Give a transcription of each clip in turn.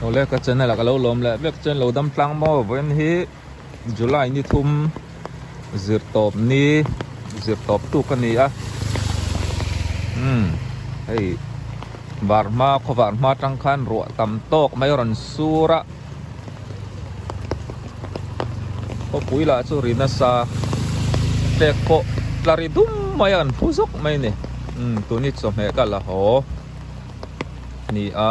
Awle ka channel ah ka lo lawm leh vek chuan lo dam tlang maw vawiin hi July ni thum zir tawp ni zir tawp tuk a ni a umm hei var hma khaw var hma atang khan ruah tam tawk mai a rawn sur a khawpui lah chu ri nasa tek pawh tla ri dum mai a kan phu zawk mai a ni umm tun hi chawhmeh ka la haw. Ni a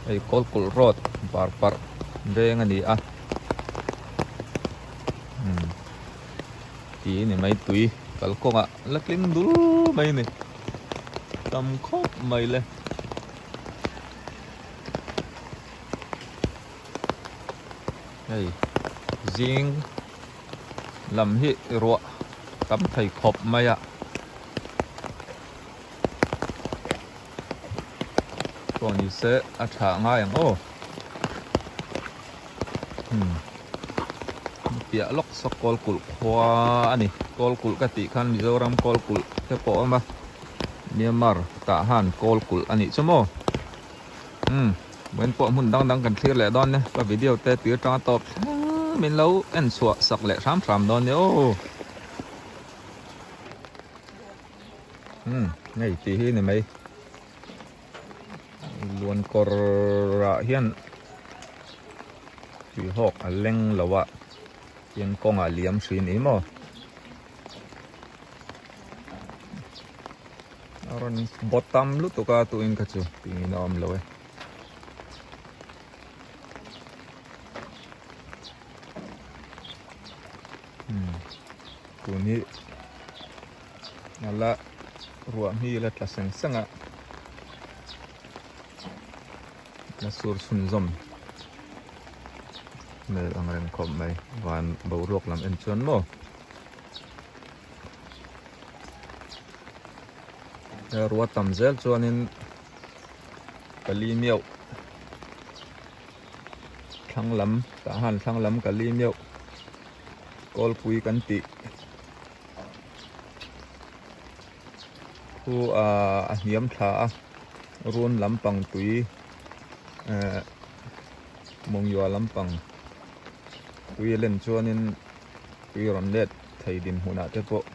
hei kawlkulh road var parh veng a ni a umm tih a ni mai tui kalkawngah la tling dul mai a ni tam khawp mai le. Hei zing lam hi ruah tam thei khawp mai a. Pawh ni se a tha ngai ang aw hmm piah lawk saw kawl kulh khua a ni kawl kulh ka tih khan Mizoram kawl kulh te pawh a awm a Myanmar tah han kawl kulh a nih chu maw hmm vawiin pawh hmun dang dang kan thlir leh dawn nia ka video te tir tanga tawp thleng min lo en chhuah sak leh hram hram dawn nia aw. Umm hei tih hi ni mai luan kawr ah hian tui hawk a leng lo a tin kawng ah liam hri ni maw a rawn bawt tam lutuk a tuin kha chu tingin a awm lo e. Tun hi a la ruah hmi la tla seng seng a la sur chhunzawm hmel ang reng khawp mai van boruak lam en chuan maw he ruah tam zel chuanin pali meuh thlang lam tah han thlang lam ka li meuh kawlpui kan tih khu ah a hniam thla a run lampang tui eh mawngyaw lampang tui a len chuanin tui rawn let thei dinhmunah te pawh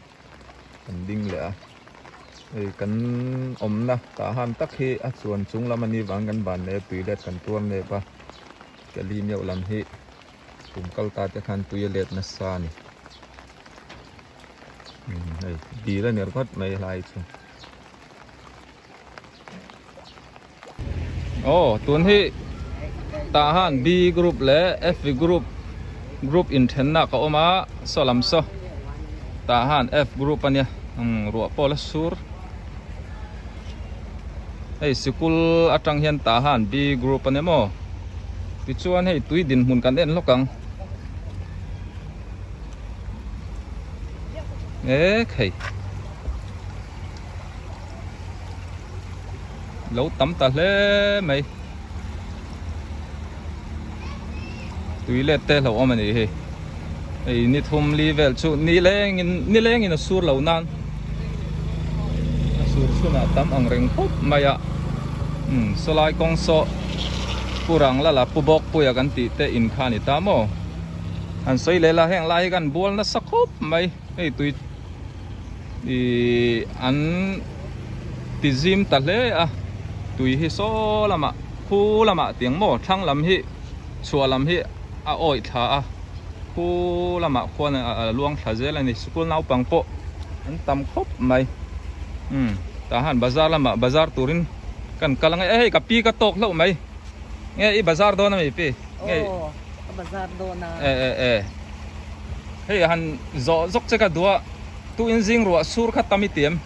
kan ding leh a hei kan awmna tah han tak hi a chuan chung lam a nih vang kan ban leh tui let kan tuar nep a keli meuh lam hi kum kal ta te khan tui a let nasa a ni hei dil a ni ringawt mai helai chu aw tun hi tah han B group leh F group group inthenna ka awm a saw lam saw tah han F group a nia ruah pawh la sur hei sikul atang hian tah han B group a nia maw tichuan hei tui dinhmun kan en hlawk ang ek hei. Lo tam ta hle mai tui let te hlauhawm a nih hi hei ni thum li vel chu ni lengin ni lengin a sur lo nan a sur chhunah tam ang reng khawp mai a umm sawlai kawng saw pu rang la la pu bawk puia kan tih te in kha a ni ta maw han sawi leh la heng lai hi kan bual nasa khawp mai hei tui. Ihh an ti zim ta hle a tui hi saw lamah khu lamah tiang maw thlang lam hi chhuah lam hi a awih thla a khu lamah khuan a luang thla zel a ni sikul naupang pawh an tam khawp mai umm tah han bazar lamah bazar turin kan kal ang e hei ka pi ka tawk hlauh mai nge i bazar dawn ami pi nge Aw ka bazar dawn a e e e. Hei han zawh zawk che ka duh a, tu in zing ruah sur kha tam i ti em?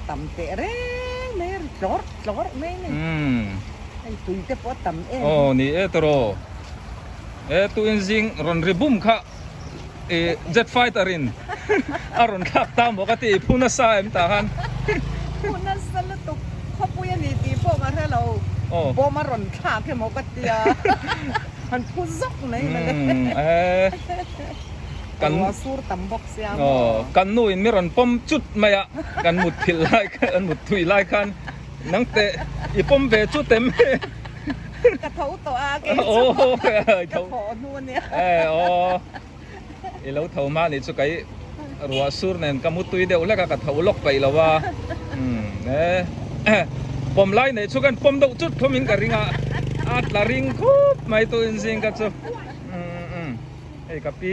Tam teh reng mai a ri tlawrh tlawrh mai a ni. Hei tui te pawh a tam em. Aw ni e tawraw. E tu in zing rawn ri bum kha i jet fighter in a rawn thlak ta maw ka ti i phu nasa em tah khan. Phu nasa lutuk khawpui a ni tih pawh ka hre lo. Bawm a rawn thlak emaw ka tia. Han phu zawk mai mawle. Kan Ruah sur tam bawk sia maw. Kan nu in mi rawn pawm chut mai a, kan mut thilh lai khan, kan mut thui lai khan nang teh i pawm ve chut em? Ka tho tawh a kei chu ka thawh hnu a nia. E aw i lo tho mah nih chu kei ruah sur nen ka mutui deuh hlek a ka tho lawk peih lo a e pawm lai nei chu kan pawm deuh chut thum in ka ring a a tla ring khup mai tu in zing ka chu hei ka pi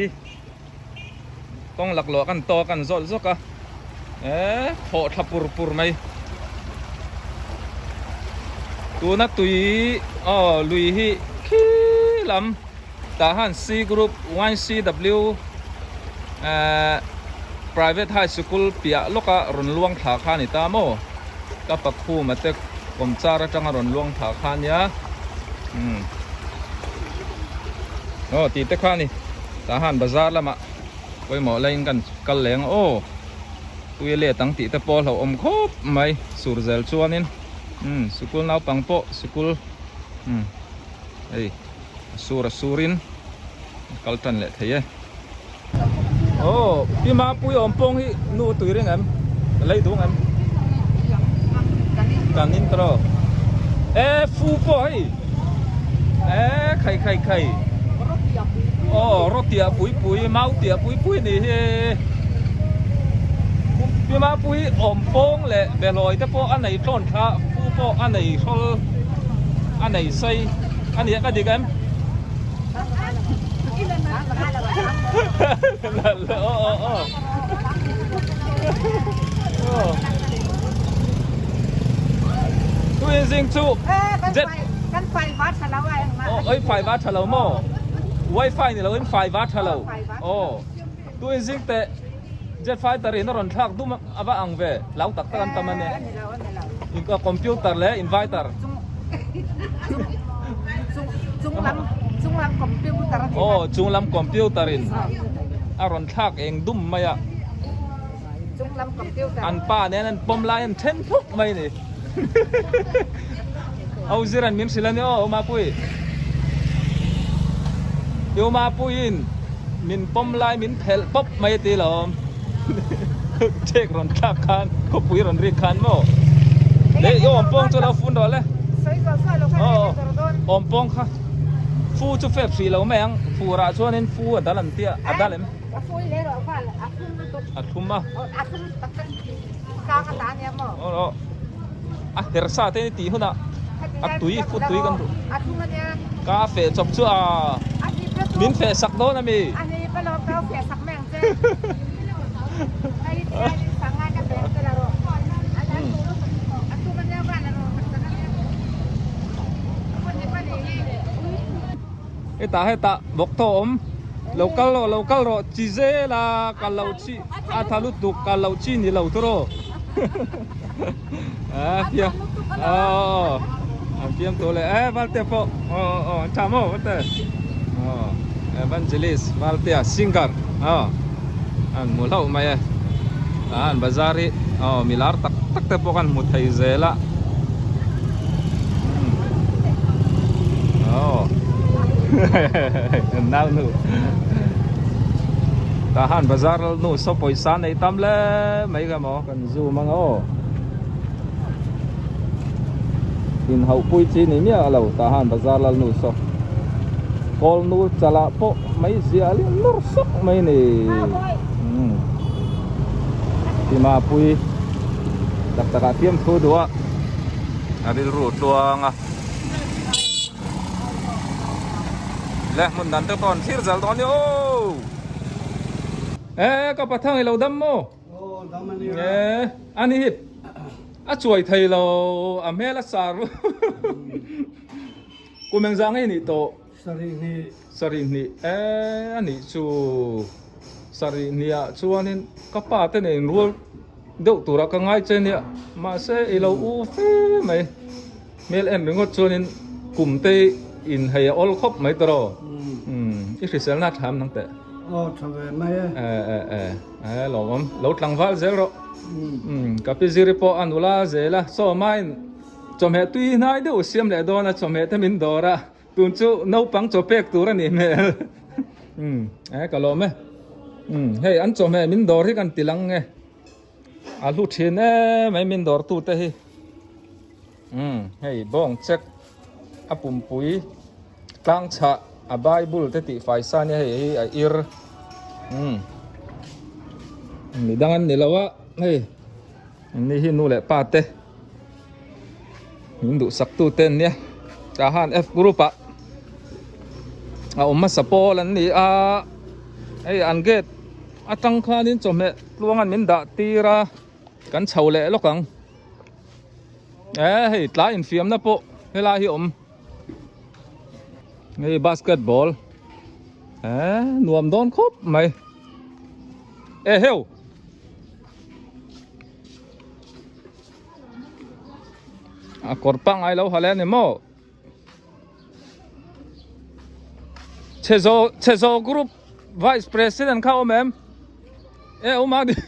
kawng laklawh kan tawk an zawlh zawk a e thawh thla pur pur mai tuna tui aw lui hi khi lam tah han C group YCW eh private high school piah lawka rawn luang thla kha a ni ta maw ka pakhum a te kawmchar atanga rawn luang thla kha a nia umm aw tih te kha a ni tah han bazar lamah pawimawh laiin kan kal leng a aw tui a let ang tih te pawh a hlauhawm khawp mai sur zel chuanin umm sikul naupang pawh sikul umm hei a sur a surin a kal tan leh thei e aw pi mapui awm pawng hi nu tui ring em lei dung em kan intro e fu pawh hei e khai khai khai aw rawtiah pui pui mau tiah pui pui ni hi pi mapui awm pawng leh behlawi te pawh a nei tlawn thla fu pawh a nei hrawl a nei sei a nia ka dik em. Tuin zing chu jet kan fai va tha lo ai oh oi fai va tha lo mo wifi ni lo in fai va tha lo oh tuin zing te jet fighter in a rawn thlak dum ava ang ve lau tak tak an tam ani in computer le inverter Aw chung lam computer in a rawn thlak eng dum mai a an pa nen an pawm lai an then phuk mai a ni Au zir an min hrilh a ni aw Umapui Umapuiin min pawm lai min phelh pawp mai a ti lawm. Check rawn thlak khan khawpui rawn rik khan maw le i awm pawng chu lo fun rawh le aw awm pawng kha fu chu fep hrih lo mai ang fur ah chuanin fu a dal an tia a dal em a thlum a aw a her sa te tih hunah a tui fu tui kan duh ka feh chawp chu a min feh sak dawn ami. Hetah hetah bawk thaw awm lo kal rawh lo kal rawh chi zel a kal loh chi a tha lutuk kal loh chi ni lo tawh a fiam aw an fiam tawh leh e Valte pawh aw aw an tha maw Valte aw Evangelist Valtea singer aw an hmu hlauh mai e an bazar hi aw mi lar tak tak te pawh kan hmu thei zel a aw nau nu tah han bazar nu saw pawisa nei tam hle mai ka maw. Kan zoom ang aw. Inhauh pui chi ni miah lo tah han bazar lal nu saw kawl nu chalah pawh mai zia a lian nawr sawk mai ni. Tima pui tak takah fiamthu duh a a rilru tluang a. Le hmun dan te pawh an thlir zal dawn ni aw. E ka pathang i lo dam maw? Nge ani hi a chuai thei lo a hmel a sar kum engzah nge nih tawh sarih hnih e a nih chu sarih hnih ah chuanin ka pa te nen inrual deuh turah ka ngai che nia mahse i lo u fe mai hmel en ringawt chuanin kum te in hei a awl khawp mai tawh i hriselna a tham nang teh. Aw tha ve mai e. E e e e lawmawm lo tlangval zel rawh. Um ka pi ziri pawh a nula zel a saw main chawhmeh tui hnai deuh siam leh dawn a chawhmeh te min dawr a tun chu naupang chaw pek tur a nih hmel. Um e ka lawm e. Um hei an chawhmeh min dawr hi kan ti lang nge a hlu thin em mai min dawr tu te hi. Um hei bawng chek. a pumpui tlang chhah a bible te tih fai sa nia hei hi a ir umm midang an ni lo a hei anni hi nu leh pa te min duhsak tu te an nia tah han F group ah a awm hmasa pawl an ni a hei an gate atang khanin chawhmeh tluangan min dah tir a kan chho leh lawk ang eh hei tlai infiamna pawh helai hi awm hei basketball eh nuam dawn khawp mai eh heu a kawr pangngai lo ha le a ni maw. Chhezo Chhezo group vice president kha awm em e awm a ding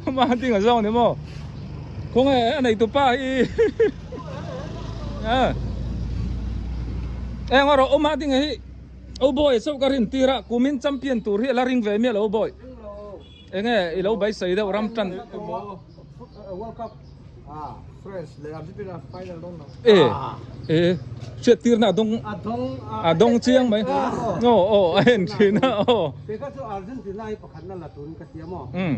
awm a ding a zawng ni maw khawnge a nei tupa hi a eng erawh awm a ding hi o boy chauh ka rin tir a kumin champion tur hi a la ring ve miah lo o boy enge i lo beisei deuh ram tan World Cup E e hriat tirna a dawng a dawng chiang mai aw aw a en thin a aw um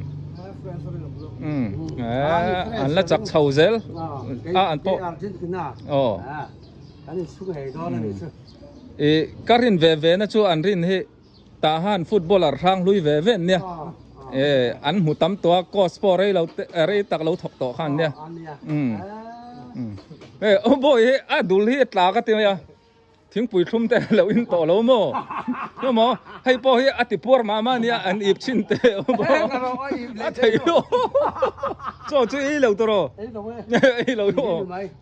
um an la chak chho zel a an pawh aw e ka rin ve ve na chu an rin hi Tah han footballer hrang hlui ve ve an nia. E an hmu tam tawh a coach pawh rei lo te rei tak lo thawk tawh kha an nia. Umm hei aw boy hi a dul hi a tla ka ti mai a thingpui thlum te lo in tawh lo maw chu maw hei pawh hi a ti puar mah mah ania an ip chhin te aw maw a thei lo chaw chu ei lo tawh rawh ei lo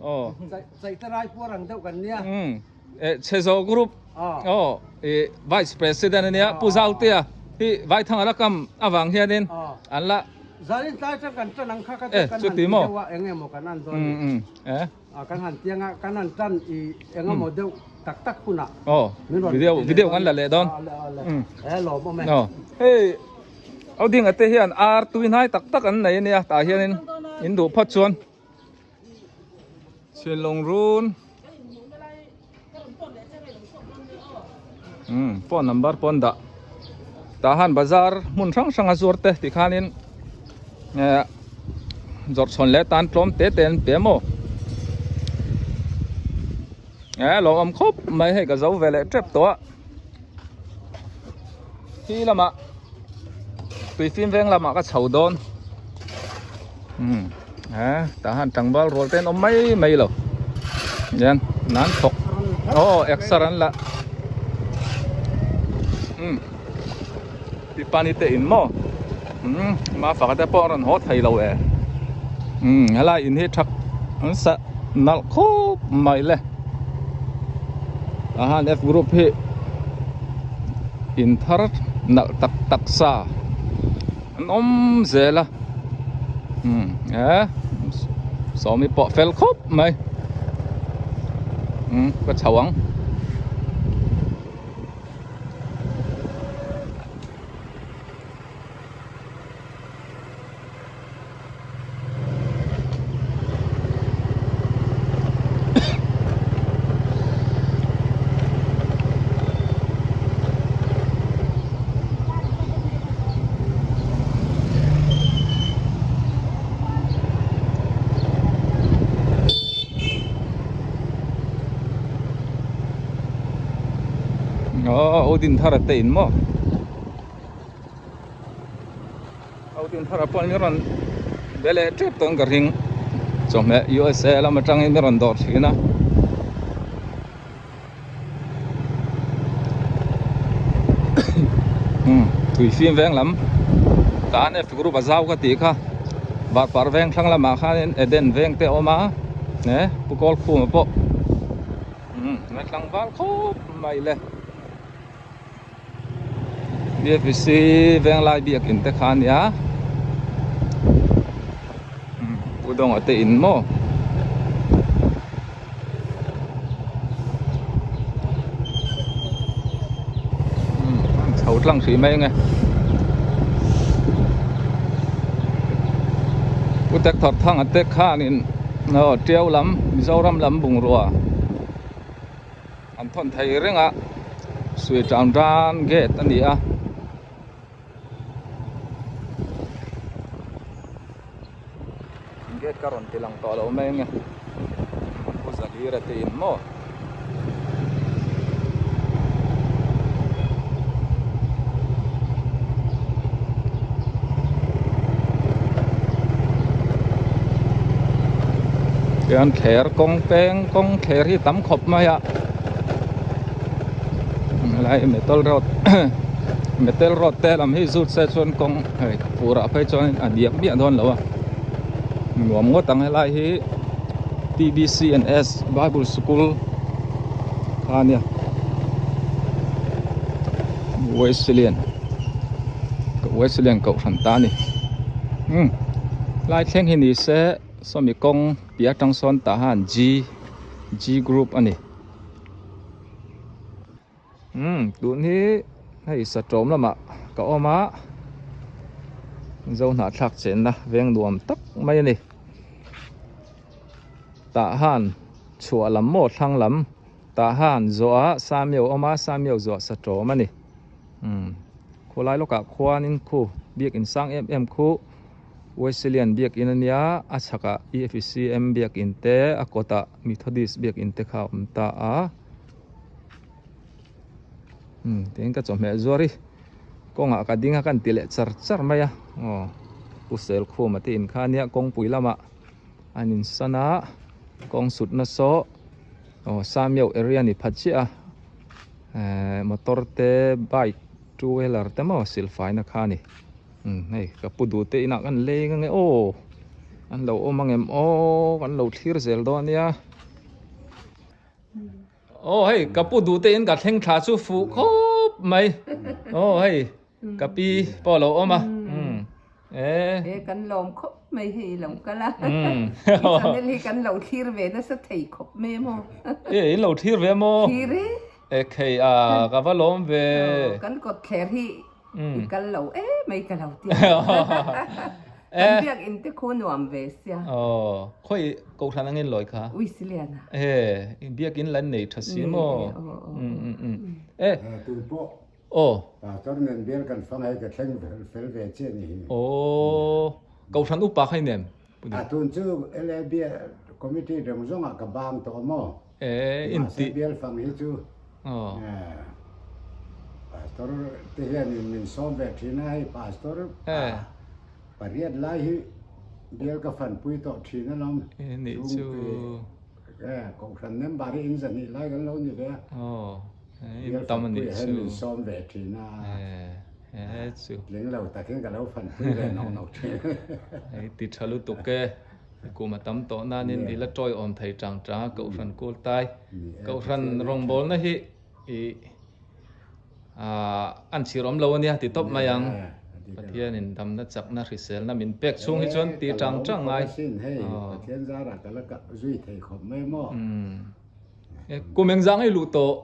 aw umm. Chhezo group aw i vice president ania Pu Zautea hi Vaithanga la kam avang hianin an la Zalin tlai tang kan tan ang kha ka chu kan han ti deuh a eng emaw kan an dawn ni kan han tiang a kan han tan i eng emaw deuh tak tak hunah aw video video kan la leh dawn e lawm awm e hei au dinga te hian ar tui hnai tak tak an nei ania tah hianin in duh phawt chuan Chhinlung run umm phone number pawh an dah tah han bazar hmun hrang hrang a zuar te ti khanin eh zawrh chhawn leh tan tlawm te te an pe maw eh lo awm khawp mai hei ka zo ve leh tep tawh a khi lamah tui fim veng lamah ka chho dawn umm eh tah han tlangval rual te an awm mai mai lo hian nan thawk aw exer an la umm pipani te in maw umm mafaka te pawh a rawn haw thei lo e umm helai in hi thak an sa nalh khawp mai le tah han F group hi in thar nalh tak tak sa an awm zel a umm eh sawmi pawh fel khawp mai umm ka chho ang. Aw Odinthara te in maw Odinthara pawh hi rawn be leh tep tawn ka ring chawhmeh USA lam atangin mi rawn dawr thin a. Tui fim veng lam tan F group a zau ka tih kha varparh veng thlang lamah khanin Eden veng te a awm a eh Pu Kawlkhuma pawh a tlangval khawp mai le BFC venglai biakin te kha a nia Pu Dawnga te in maw. Chho tlang hrih mai ange Pu Tek Thawt Thanga te khanin. Aw Tiau lam Mizoram lam bungrua an thawn thei reng a Sui Town tan gate a ni a. Gate ka rawn ti lang tawh lo mai ange Pu Zalira te in maw. Tichuan thler kawng peng kawng thler hi tam khawp mai a helai metal road metal road te lam hi zut se chuan kawng hei fur ah phei chuan a diak miah dawn lo a nuam ngawt ang helai hi T_B_C_N_S bible school kha a nia Wesleyan Wesleyan kohhran ta a ni umm lai thleng hi ni se sawmi kawng piah atang sawn tah hian G G group a ni umm tun hi hei satawm lamah ka awm a Zohnahthlak chenna veng nuam tak mai a ni tah han chhuah lam maw thlang lam tah han zawh ah Samiau a awm a Samiau zawh satawm a ni umm khawlai lawkah khuanin khu biakin sang em em khu Wesleyan biakin a nia a chhakah EFCM biakin te a kawtah Methodist biakin te kha a awm ta a umm tiin ka chawhmeh zuar hi kawngah ka ding a ka inti leh char char mai a aw Pu Selkhuma te in kha a nia kawngpui lamah an insan a kawng sutna saw aw Samiau area a ni pha chiah a ehh motor te bike two wheeler te maw silfaina kha a ni. Umm hei ka pu duh te inah kan leng ange aw an lo awm angem aw kan lo thlir zel dawn ania aw hei ka pu duh te in ka thleng thla chu fuh khawp mai aw hei ka pi pawh a lo awm a umm e e kan lawm khawp mai hei i lo kal a i channel hi kan lo thlir ve nasa thei khawp mai maw e in lo thlir ve maw thlir e e khei a ka va lawm ve kan kawt thler hi I kal lo emai ka lo ti a. Kan biak in te khu nuam ve sia. Aw, khawi kohhran angin lawi kha? Uisiliana. E, biak in lan nei tha si maw? E. Tun pawh. Aw. Pastor nen bial kan fang hei ka thleng fel ve chiah ni hi. Aw, kohhran upa kha i nem? A tun chu LAB committee reng zawngah ka bang tawh maw? E, in ti. Bial fang hi chu. Aw. Pastor te hian in min sawm ve thin a hei pastor pariat lai hi bial ka fan pui tawh thin alawm. E nih chu. E kohhran member hi in zahnih lai kan lo ni ve a. Aw. In tam a nih chu. Bial fan pui hian min sawm ve thin a. E e chu. Tling lo takin ka lo fan pui ve nawk nawk thin. Hei ti tha lutuk e. Kum a tam tawh nanin i la tawiawm thei tang tang a Kohhran Kultai Kohhran rawngbawlna hi i an chhir awm lo ania ti tawp mai ang. Pathianin damna chakna hriselna min pek chhung hi chuan ti tang tang ngai. Pathian zarah ka la zui thei khawp mai maw. Kum engzah ngei luh tawh?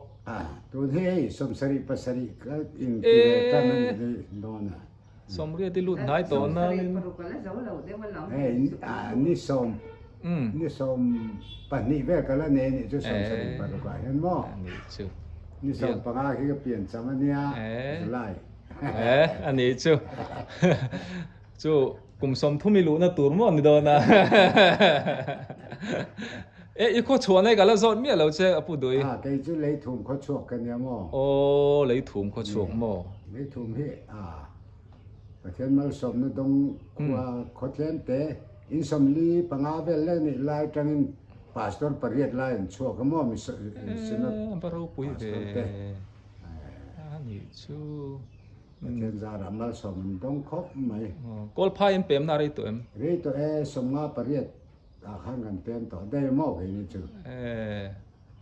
Tun hi hei 77 ka inti ve tan a ni dawn a. Sawmriat i lut hnai tawh nain. Hei ni sawm ni 12 vel ka la nei anih chu 76 ah hian maw? Anih chu. Ni 15 khi ka pian cham ania July. Eh anih chu. Chu kum 30 i luhna tur maw ni dawn a. Eh i khaw chhuah nai ka la zawt miah lo che a pu Dui. Ah kei chu leithum khaw chhuak ka nia maw? Aw leithum khaw chhuak maw? Leithum hi ah Pathian malsawmna dawng khua khaw tlem te in 45 vel lek nih lai tangin pastor pariat lai an chhuak a maw mi synod Eh va ropui ve pastor te. A nih chu. Pathian zarah malsawm an dawng khawp mai. Kawlphai in pemna rei tawh em? Rei tawh e 58 Ah khan kan pem tawh daih maw kei ni chu. Eh,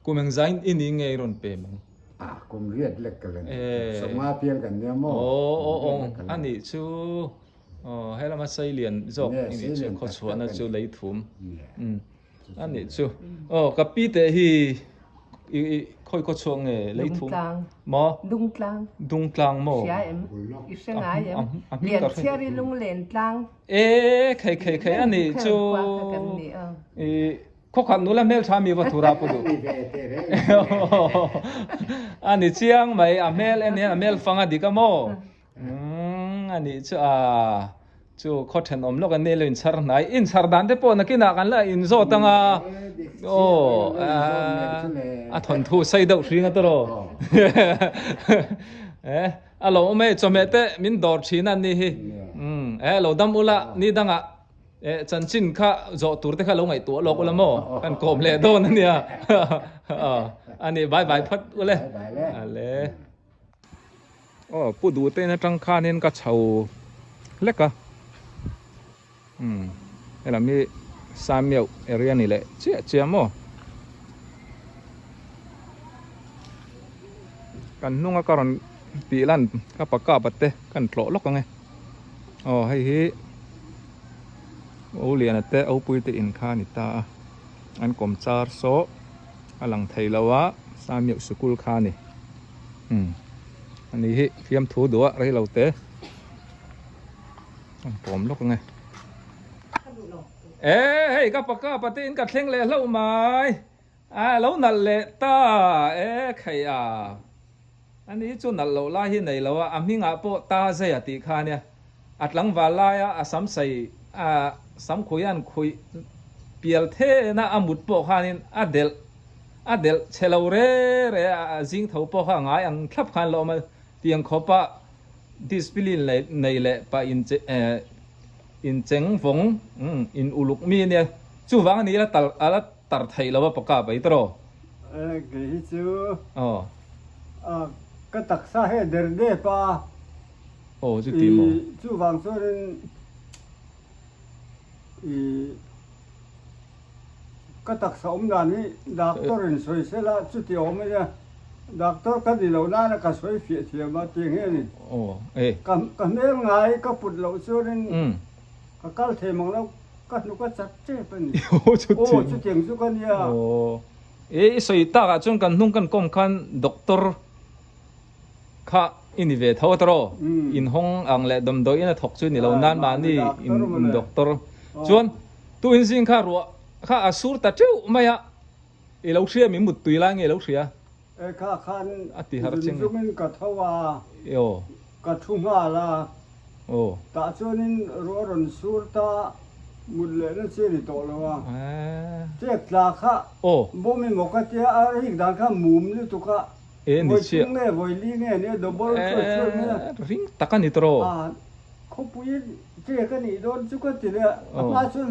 kum engzah i ni nge i rawn pem ang? Ah, kum riat lek ka la ni. 50 piang kan nia maw? Aw, aw, aw, a nih chu. Aw, he lama Seilian zawk i nih chu, khawchhuahna chu lei thum. A nih chu. Aw, ka pi teh hi. I i khawi khaw chhuak nge leithum maw? Dungtlang. Dungtlang maw? Hria em? I hre ngai em? Lianchhiari lunglen tlang. E khei khei khei a nih chu. I khawkhat nula hmeltha mi va thura pu duh. A ni chiang mai a hmel en hian a hmel fang a dik a maw? Umm a nih chu a chu khaw thenawm lawk an nih lo inchhar hnai inchhar dan te pawh nakinah kan la inzawt anga aw a thawnthu sei deuh hring a tawrh eh a lo awm e chawhmeh te min dawr thin a ni hi umm eh lo dam ula ni dangah eh chanchin kha zawh tur te kha lo ngaihtuah lawk ula maw kan kawm leh dawn a nia a ni bye bye phawt ule ale. Aw pu duh te in atang khanin ka chho hlek a umm helam hi Samiau area ni leh chiah chiah maw kan hnunga ka rawn tih lan ka pa kap a te kan tlawh lawk ang e aw hei hi U Liana te U Pui te in kha a ni ta a an kawm char saw a lang thei lo a Samiau sikul kha a ni. Umm ani hi fiamthu duh a rei lo te an pawm lawk ange e hei ka paka pate in ka thleng leh hlauh mai a lo nalh leh ta e khai a ani chu nalh loh lai hi nei lo a a hmingah pawh ta zai a tih kha ania a tlangval laia a sam sai a sam khui an khuih pial thena a mut pawh khanin a delh A delh chhe lo re re a, a zing tho pawh kha a ngai ang thlap khan la awm a, tiang khawpa discipline leh nei leh pa in in cheng vawng in uluk mi ania, chuvang a ni la tar a la tar theih lo a paka pai tawh. Kei hi chu ka taksa he der dep a, chuvang chuanin i Ka taksa awm dan hi doctor in sawi se la chuti awm a nia, doctor ka ni lo nana ka sawi fiah thiam a tih nge ni. Ka ka hmel ngai ka put loh chuanin ka kal thei mang lo, ka hnuk a chat tep a ni. Aw chutiang chu ka nia. E i sawi takah chuan kan hnung kan kawm khan doctor Kha i ni ve tho tawh in hawng ang leh damdawi in a thawk chu ni lo nan mahni in doctor chuan tu in zing kha ruah kha a sur ta teuh mai a i lo hria mi mut tui lai nge i lo hria E kha khan a ti har zun zungin ka tho a ka thu nghal a tah chuanin ruah rawn sur ta mut lehna chi a ni tawh lo a chet tla kha bawm emaw ka tia a rik dan kha mum lutuk a E ni chiah. Vawi thum nge vawi li nge nia double chuai chuai mai a. Ring tak a ni tawh. A khawpui che ka nih dawn chu ka ti leh a, a hma chuan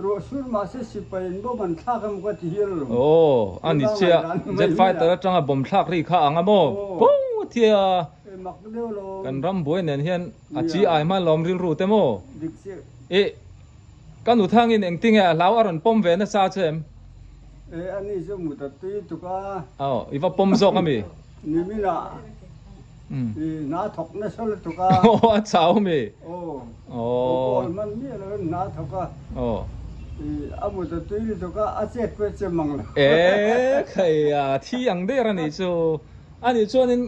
ruah sur mahse sipai in bomb an thlak emaw ka ti hial lo. Aw a ni chiah, jet fighter atanga bomb thlak ri kha ang a maw? Pawng a tia. E mak deuh lo. Kan ram buai nen hian a chi ai hman lawm rilru te maw? Dik chiah. E ka nuthangin engtinge a hlau a rawn pawm ve nasa che em? E a ni chu mut a tui tuk a. Aw, i va pawm zawk a mi? Nimin ah i hna thawk nasa lutuk a. Aw, a chau mi? Aw, aw kawl hman miah lo in hna thawk a. Aw. I a mut a tui lutuk a, a chet pawh a che mang lo. E khai a, thi ang der a nih chu. A nih chuanin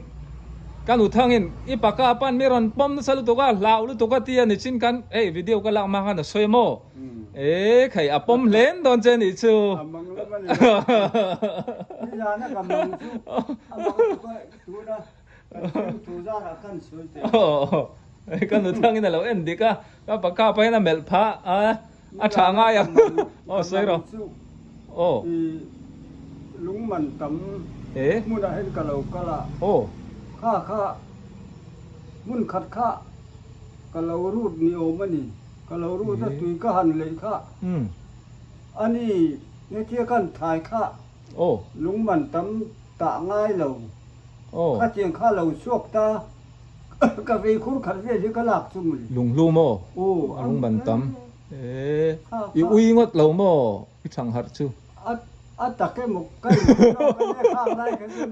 ka nuthangin i paka pan mi rawn pawm nasa lutuk a, hlau lutuk a ti a nichin khan hei video ka lak hma khan a sawi maw? E khai a pawm hlen dawn che nih chu. A mang lam a ni lo. Nizana ka mang chu a mang chu ka tuna kan thil thu zarah khan sawi teh. Ka nuthangin a lo en dik a, ka paka pahin a melh phah a, a tha ngai ang. Aw sawi rawh. Aw. I lungman tam hmunah hian ka lo kal a. Aw. Kha kha hmun khat kha ka lo rut ni awm a ni. Ka lo rut a tui ka han leih kha. Ani hetia kan thai kha lungman tam tah ngai lo. Khatiang kha lo chhuak ta ka vei khur khat vel hi ka lak chu mawle. Lunghlu maw? A lungman tam. E, i ui ngawt lo maw i thang harh chu? A a tak emaw ka in chu lo ka nia khang lai kha chuan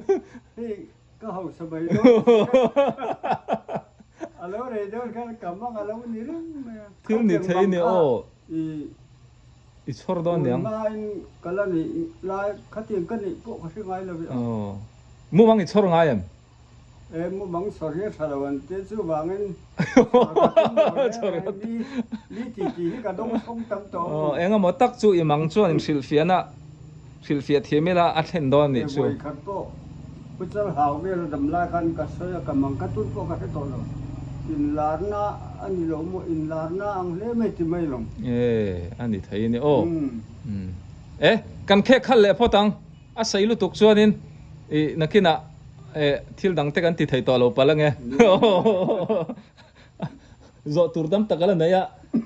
hei ka hausa mai dawn a lo rei dawn khan ka mang a lo ni reng mai a. Thil ni thei ni aw. I. I chhawr dawn niang. Tunlaiin ka la nih lai khatiang ka nih pawh ka hre ngai lo e. Aw. Mumang i chhawr ngai em? E mumang chhawr hi a tha lo an tia chuvangin chhawr ka tum lo reng reng ni ni ti ti hi ka dawng chhawng tam tawh ang. Aw engemaw tak chu i mang chuan in hrilhfiahna hrilhfiah thiam ila a thlen dawn nih chu. E vawikhat pawh Pu Chalhau vel a dam lai khan ka sawi a ka mang ka tun pawh ka hre tawh lo. Inlarna a ni lo maw inlarna ang hle mai ti mai lo. E a ni thei a ni aw. E kan khek khalh leh phawt ang. A sei lutuk chuanin ih nakinah eh thil dang te kan ti thei tawh lo palh ange. Zawh tur dam tak a la nei a,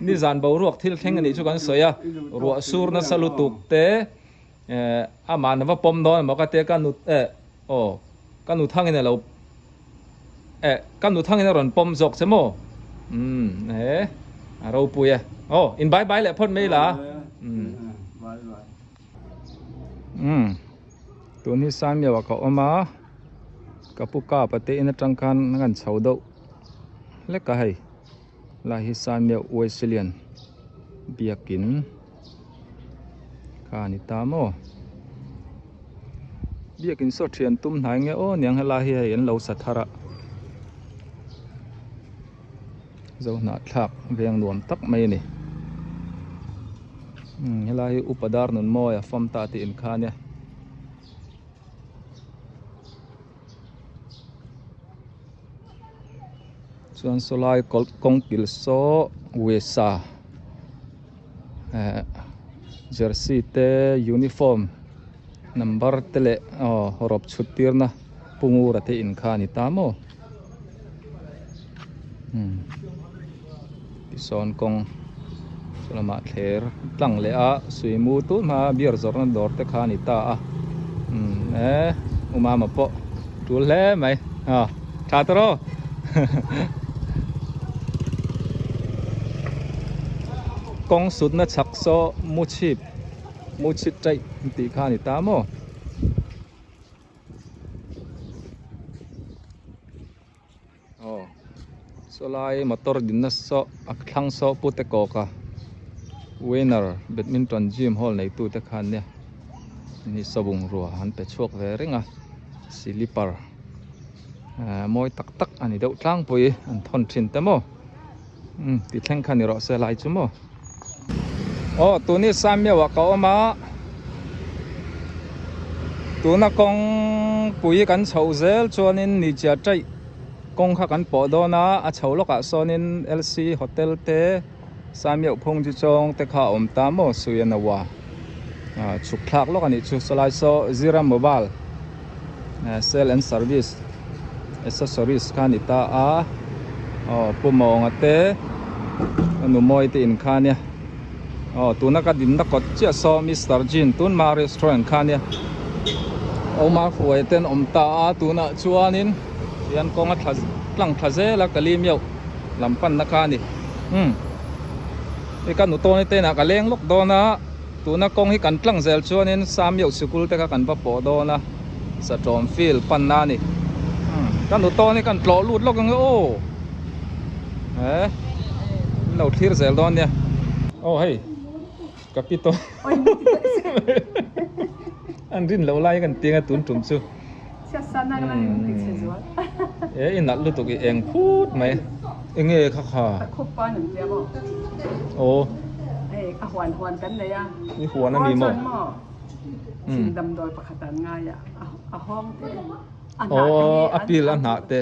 nizan boruak thil thleng a nih chu kan sawi a, ruah sur nasa lutuk te eh amah va pawm dawn emaw ka tia ka nu eh aw ka nu thangin a lo eh ka nu thangin a rawn pawm zawk che maw umm eh a ropui e aw in bye bye leh phawt mai la umm. Umm tun hi Samuel ah ka awm a ka pu kap a te in atang khan a kan chho deuh hlek a hei lai hi Samuel Wesleyan biakin kha a ni ta maw biakin saw thian tum hnai nge aw niang helai hi hei an lo sa thar a Zohnahthlak veng nuam tak mai a ni. Umm helai hi upa dar nun mawi a fam ta tih in kha ania. Chuan sawlai kawng kil saw wesa eh jersey te uniform number te leh aw hawrawp chhut tirna pu ngura te in kha a ni ta maw. Umm tisawn kawng lamah thler tlang leh a suimu tun hma beer zawrhna dawr te kha a ni ta a umm e umama pawh tul hle mai a tha ta rawh kawng sutna chhak saw mu chhip mu chhip chaih tih kha a ni ta maw. Aw sawlai motor dinna saw a thlang saw pu te kawk a winner badminton gym hall neitu te khan nia ni sawbung rua an pe chhuak ve reng a silipar ah mawi tak tak a ni deuh tlangpui an thawn thin te maw umm ti thleng kha ni rawh se lai chu maw. Aw tuni Samuel ah ka awm a tuna kawngpui kan chhoh zel chuanin ni chiah taih kawng kha kan pawh dawn a a chho lawkah sawnin L C hotel te Samuel phung chi chawng te kha a awm ta maw Suyanawa ah chhuk thlak lawk a nih chu sawlai saw Zira mobile sale and service accessories kha a ni ta a aw pu mawnga te a nu mawi te in kha ania aw tuna ka dinna kawt chiah saw mister jean tun hma restaurant kha ania oma hruai te an awm ta a tunah chuanin hian kawng a thla tlang thla zel a kali miauh lam panna kha a ni umm hei ka nu tawni te inah ka leng lawk dawn a. Tuna kawng hi kan tlang zel chuanin Samiauh sikul te kha kan va pawh dawn a, Satawm field panna a ni. Ka nu tawn hi kan tlawh lut lawk ang e aw. He min lo thlir zel dawn nia. Aw hei ka pi tawn an rin loh lai kan tiang a tun tum chu. E i nalh lutuk i eng phut mai enge kha kha aw i huan a ni maw aw a pil a hnah te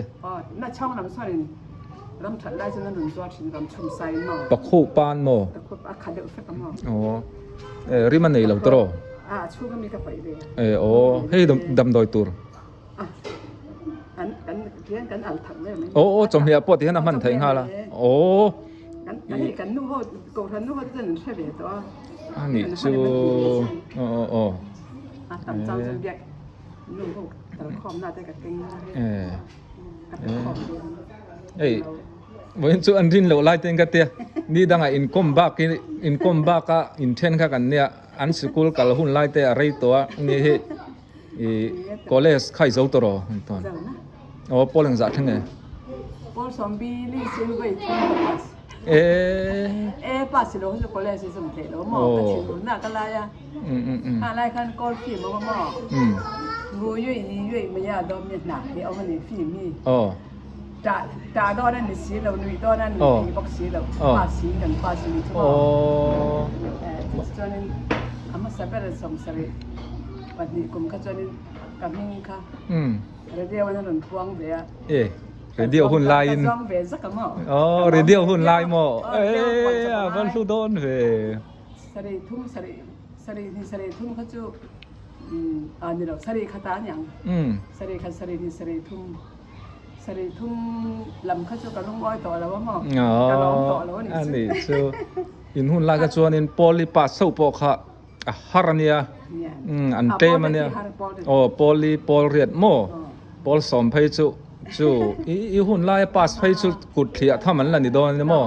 pakhuh pan maw aw e rim a nei lo tawh E aw hei damdawi tur aw aw chawhmeh pawh tihian a hman theih nghal a aw a nih chu aw aw aw e hei vawiin chu an rin loh lai te in ka tia ni dangah inkawm bak inkawm baka inthen kha kan nia. An sikul kal hun lai te a rei tawh a ni hi ih college kha i zo tawh rawh an tawn aw pawl engzah thleng e. Pawl sawmbi li sin vawi thum ka pass. E. E pass lo hi chu college hi zawm theih lo maw ka thinur nak a lai a kha lai khan kawl film a awm a maw ngu yui ni yui mai a dawm ni hnah hi a awm a ni film hi tah tah dawn a ni si lo nuih dawn a nuih thei bawk si lo pass in kan pass a ni chu maw chuanin a hmasa ber sawmsarih pahnih kum kha chuanin ka hming kha radio an rawn puang ve a. Radio hun laiin aw radio hun lai maw e a va hlu dawn ve. Sarih thum sarih sarih hnih sarih thum kha chu a ni lo sarih khat a niang sarih khat sarih hnih sarih thum sarih thum lam kha chu ka lungawi tawh lo a maw ka lawm tawh lo a nih chu in hun lai kha chuanin Poly pass ho pawh kha a har a nia an tlem a nia aw pawli pawl riat maw pawl sawm phei chu chu i i hun laia pass phei chu kut thliah tham an la ni dawn a ni maw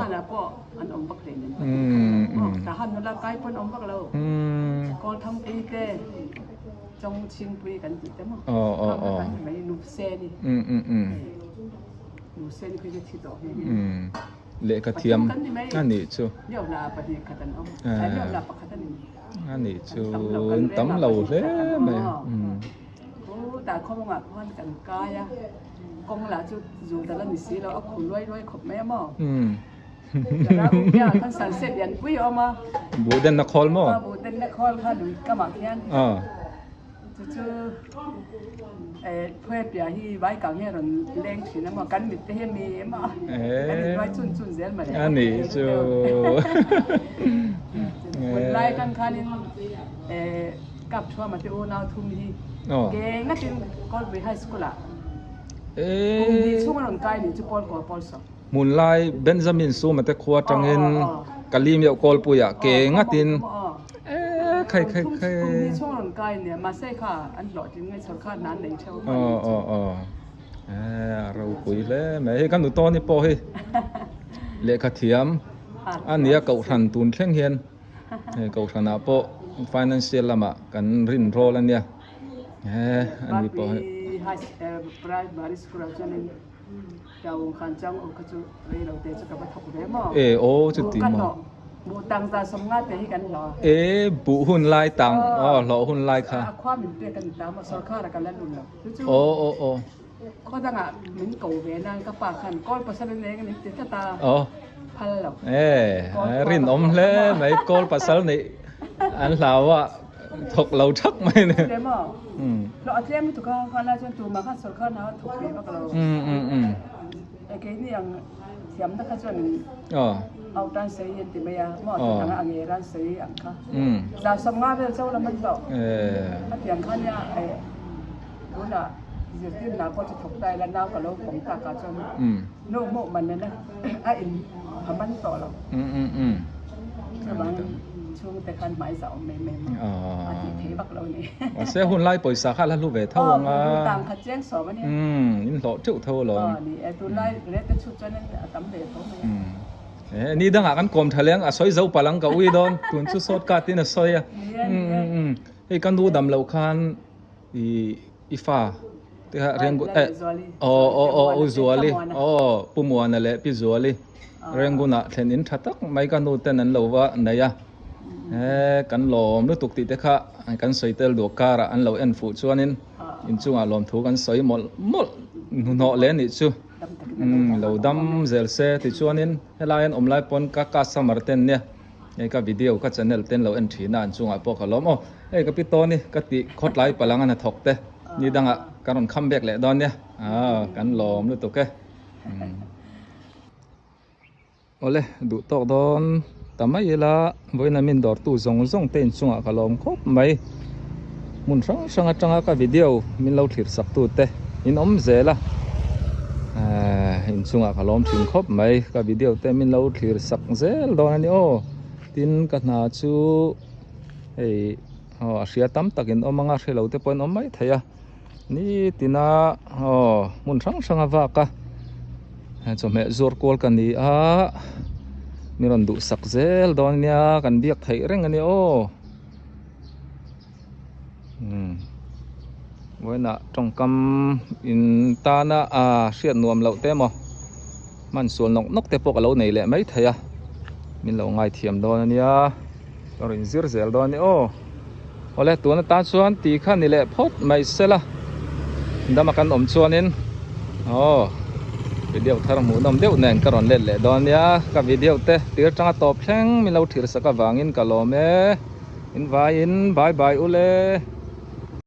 aw aw aw Lehkha thiam a nih chu. A nih chu an tam lo hle mai. Buh denna khawl maw? Chu chu phuai piah hi vai kang hi a rawn leng thin a maw kan mit te hi a mi em a kan inruai chun chun zel mawle a ni chu hun lai atang khanin kap thuama te unau thum hi ke ngatin Kawlpui High School ah kum hnih chhung a rawn kai ni chu Pawl Kaw Pawl Sawm. Hmun lai Benjamin Suma te khua atangin Kalimiah Kawlpui ah ke ngatin Eee khai khai khai. Kum ni chhung rawn kai nia mahse kha an hlawhtling nge chhawr kha hna an nei theuh a Aw aw aw eee a ropui hle mai hei kan nu Tawni pawh hi lehkha thiam a nia kohhran tun thleng hian hei kohhran ah pawh financial lamah kan rin rawl a nia eee a ni pawh hi. Primary school ah chuanin E aw chuti maw. E buh hun lai tang aw hlawh hun lai kha. Aw aw aw. Aw. E rinawm hle mai kawl pasal neih an hlau a. Thawk lo thak mai ni. Mahse hun lai pawisa kha la hlu ve tho ang a. In hlawh teuh tho alawm. Ni dangah kan kawm tha leng a sawi zo palh ang ka ui dawn tun chu short cut in a sawi a. Hei ka nu dam loh khan i i fa te kha Rengu eh aw aw aw u Zuali aw Pu Muana leh Pi Zuali Rengunah thlen in tha tak mai ka nu ten an lo va nei a he kan lawm lutuk tih te kha kan sawi tel duh karah an lo en fuh chuanin inchungah lawmthu kan sawi mawlh mawlh hnuhnawh leh anih chu umm lo dam zel se tichuanin helai an awm lai pawn ka customer ten nia. Hei ka video ka channel ten lo en thin a an chungah pawh ka lawm aw. Hei ka pi tawn hi ka tih khawtlai palang a hnathawk te ni dangah ka rawn kham bek leh dawn nia aw kan lawm lutuk e. Awle duh tawk dawn ta mai ila vawiin a min dawrtu zawng zawng te inchungah ka lawm khawp mai. Hmun hrang hrang atanga ka video min lo thlir sak tu te in awm zel a ehh inchungah ka lawm thin khawp mai ka video te min lo thlir sak zel dawn a ni aw tin ka hna chu hei aw a hria tam tak in awm anga hrelo te pawh in awm mai thei a nitina aw hmun hrang hrang a vak a chawhmeh zuar kual ka ni a mi rawn duh sak zel dawn ania kan biak theih reng a ni aw. Vawiinah tawngkam in tana hriat nuam loh te emaw hman sual nawk nawk te pawh ka lo nei leh mai thei a. Min lo ngaithiam dawn a nia. Ka rawn inzir zel dawn a ni aw. Awle tun atan chuan tih kha ni leh phawt mai sela dama kan awm chuanin aw video thar hmuh nawm deuh nen ka rawn let leh dawn nia ka video te tir tanga tawp thleng min lo thirsak avangin ka lawm e in vaiin bye bye ule.